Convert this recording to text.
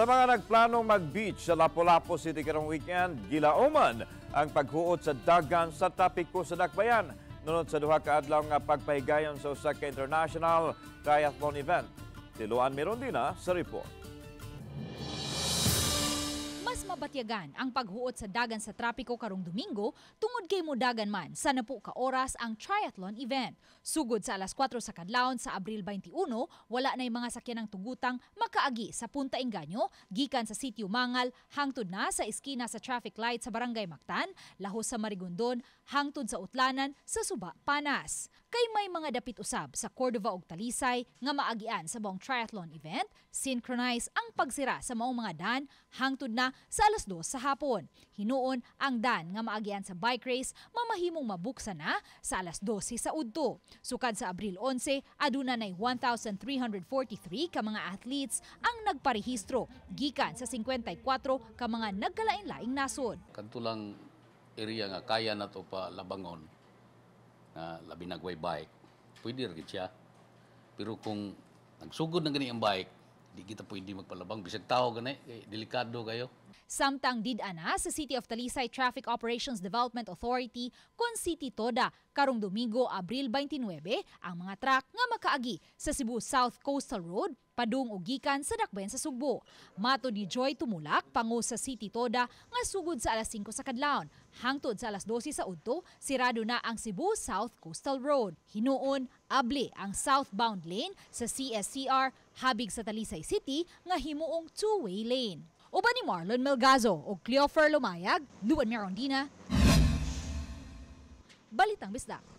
Sa mga nagplanong mag-beach sa Lapu-Lapu City karong weekend, gilauman ang paghuot sa dagan sa trapiko sa Dakbayan nunot sa duha ka adlaw nga pagpahigayon sa usa ka international triathlon event. Si Luan Mirondina sa report. Mas mabatyagan ang paghuot sa dagan sa trapiko karong Domingo tungod kay mudagan man sa 10 ka oras ang triathlon event. Sugod sa alas 4 sa kadlawon sa Abril 21, wala na'y mga sakyanang tugutang makaagi sa Punta Engaño gikan sa Sitio Mangal hangtod na sa eskina sa traffic light sa Barangay Mactan, lahos sa Marigondon hangtod sa Utlanan sa Suba, Panas. Kay may mga dapit usab sa Cordova ug Talisay nga maagian sa buong triathlon event, synchronize ang pagsira sa maong mga dan hangtod na sa alas 2 sa hapon. Hinuon ang dan nga maagian sa bike race mamahimong mabuksan na sa alas 12 sa udto. Sukad sa Abril 11, aduna nay 1,343 ka mga athletes ang nagparehistro gikan sa 54 ka mga nagkalain-laing nasod. Kadto lang area nga kaya na to pa labangon nga labi nag way bike, pwede ra gid siya. Pero kung nagsugod na gani ang bike, di kita pwede magpalabang bisag tao gani kay delikado kayo. Samtang did-ana sa City of Talisay Traffic Operations Development Authority kon City Toda karong Domingo, Abril 29, ang mga truck nga makaagi sa Cebu South Coastal Road padung og gikan sa dakbayan sa Sugbo. Matod ni Joy Tumulak, pangu sa City Toda, nga sugod sa alas 5 sa kadlawon hangtod sa alas 12 sa udto, sirado na ang Cebu South Coastal Road. Hinuon, abli ang southbound lane sa CSCR habig sa Talisay City nga himuong two-way lane. Uban ni Marlon Melgazo o Cleofer Lumayag, Luan Mirondina, Balitang Bisdak.